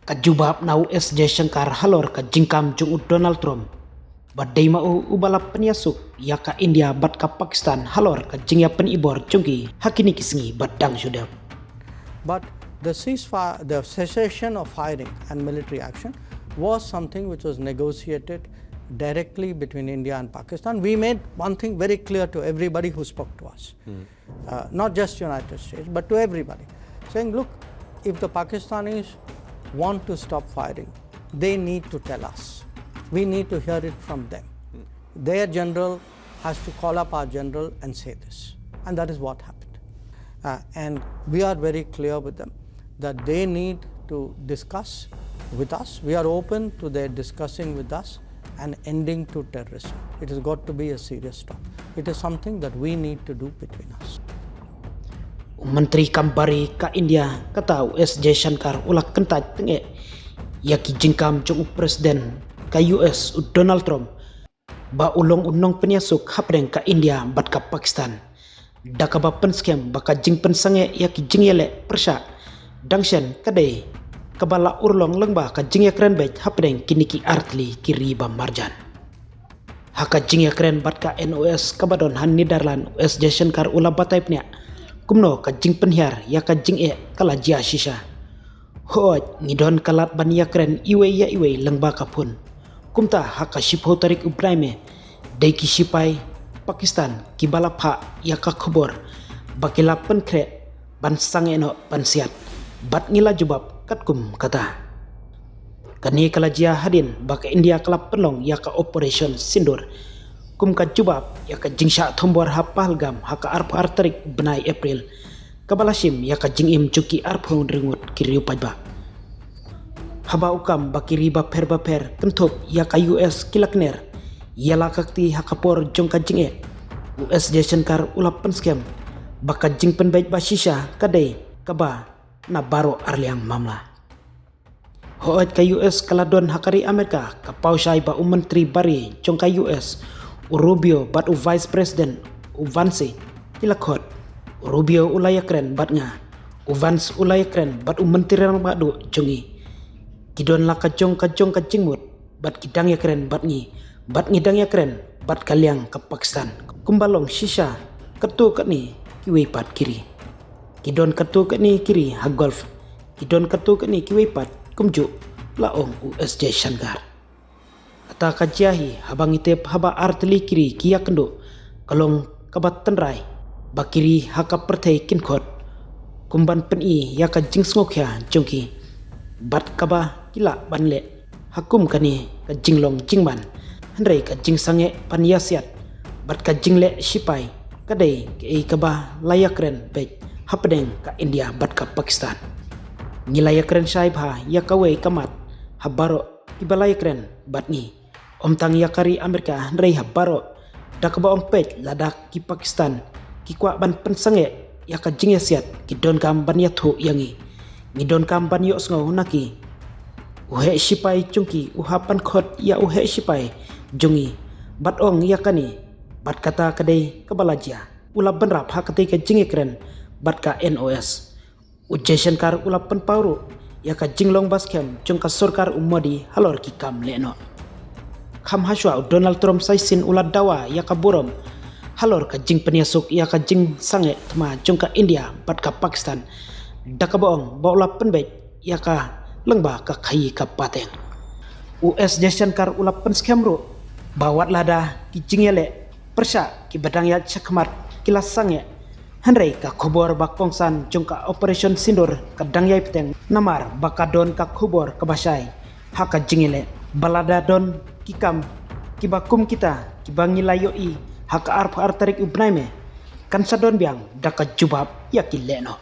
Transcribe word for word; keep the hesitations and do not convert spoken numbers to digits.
Ka jubab na u S Jaishankar halor ka jingkam jong u Donald Trump ba dei ma u uba la pynïasuk ïa ka India bad ka Pakistan halor ka jingïapynibor jong ki ha kine ki sngi ba dang shu dep. But the ceasefire, the cessation of firing and military action was something which was negotiated directly between India and Pakistan. We made one thing very clear to everybody who spoke to us, uh, not just United States, but to everybody, saying, look, if the Pakistanis want to stop firing, they need to tell us. We need to hear it from them. Their general has to call up our general and say this. And that is what happened. Uh, and we are very clear with them that they need to discuss with us. We are open to their discussing with us an ending to terrorism. It has got to be a serious talk. It is something that we need to do between us. U Myntri Kam Bari ka India kata u S Jaishankar u la kyntait tyngeh ïa ki jingkam jong u President ka U S u Donald Trump ba u long u nongpynïasuk hapdeng ka India bad ka Pakistan, da kaba pynskhem ba ka jingpynsangeh ïa ki jingïaleh pyrshah dang shen ka dei kaba la urlong lyngba ka jingïakren beit hapdeng kine ki artylli ki ri ba marjan. Ha ka jingïakren bad ka N O S kaba don ha Netherlands, u S Jaishankar u la batai bniah kumno ka jingpynhiar ïa ka jingeh ka la jia shisha. Hooid, ngi don ka lad ban ïakren iwei ïa iwei lyngba ka phone. Kumta ha ka shiphew tarik u bnai May, dei ki shipai Pakistan kiba la phah ïa ka khubor ba ki la pynkhreh ban sangeh noh ban siat, bad ngi la jubab katkum kata. Kane ka la jia hadien ba ka India ka la pynlong ïa ka Operation Sindoor kum ka jubab ïa ka jingshah thombor ha Pahalgam ha ka arphew ar tarik u bnai April, kaba la shim ïa ka jingim jong ki arphew hynriew ngut ki riew paidbah. Haba u kam ba ki ri bapher bapher kynthup ïa ka U S ki la kner ïa la ka kti ha ka por jong ka jingeh, u S Jaishankar u la pynskhem ba ka jingpynbeit ba shisha ka dei kaba na baroh arliang mamla. Hooid, ka U S ka la don ha ka ri Amerika ka paw shai ba u Myntri Bari jong ka U S u Rubio bad u Vice President u Vance ki la khot. U Rubio u la ïakren bad nga, u Vance u la ïakren bad u Myntri Rangbah Duh jong ngi. Ki don la ka jong ka jong ka jingmut bad ki dang ïakren bad ngi, bad ngi dang ïakren bad ka liang ka Pakistan. Kumba long shisha katto katne kiwei pat ki ri. Ki don katto katne ki ri ha Gulf, ki don katto katne kiwei pat kumjuh, la ong u S Jaishankar. Kata ka jia hi haba ngi tip haba artylli ki ri ki ïakynduh, ka long kaba tynrai ba ki ri ha ka pyrthei kin khot kum ban pyni ïa ka jingsngewkhia jong ki bad kaba ki lah ban leh ha kum kane ka jinglong jingman. Hynrei ka jingsangeh ban ïasiat bad ka jingleh shipai ka dei kaei kaba la ïakren beit hapdeng ka India bad ka Pakistan. Ngi la ïakren shai bha ïa kawei ka mat ha baroh kiba la ïakren bad ngi, ym tang ïa ka ri Amerika hynrei ha baroh, da kaba ong peit lada ki Pakistan ki kwah ban pynsangeh ïa ka jingïasiat ki donkam ban ïathuh ïa ngi. Ngi donkam ban ïohsngew na ki. U heh shipai jong ki u hap ban khot ïa u heh shipai jong ngi bad ong ïa kane, bad kata ka dei kaba la jia. U la bynrap ha katei ka jingïakren bad ka N O S. U Jaishankar u la pynpaw ruh ïa ka jinglong ba skhem jong ka sorkar u Modi halor ki kam lehnoh. Kham hashwa u Donald Trump sa shisien u la dawa ïa ka burom halor ka jingpynïasuk ïa ka jingsangeh thma jong ka India bad ka Pakistan, da kaba ong ba u la pynbeit ïa ka lyngba ka khaïi ka pateng. U S Jaishankar u la pynskhem ruh ba wat lada ki jingïaleh pyrshah kiba dang ïaid shakhmat ki la sangeh, hynrei ka khubor ba kongsan jong ka Operation Sindoor ka dang ïai bteng namar ba ka don ka khubor kaba shai ha ka jingïaleh ba lada don ki kam kiba kum kita kiba ngi la ïohi ha ka arphew ar tarik u bnai May, kan sa don biang da ka jubab ïa ki lehnoh.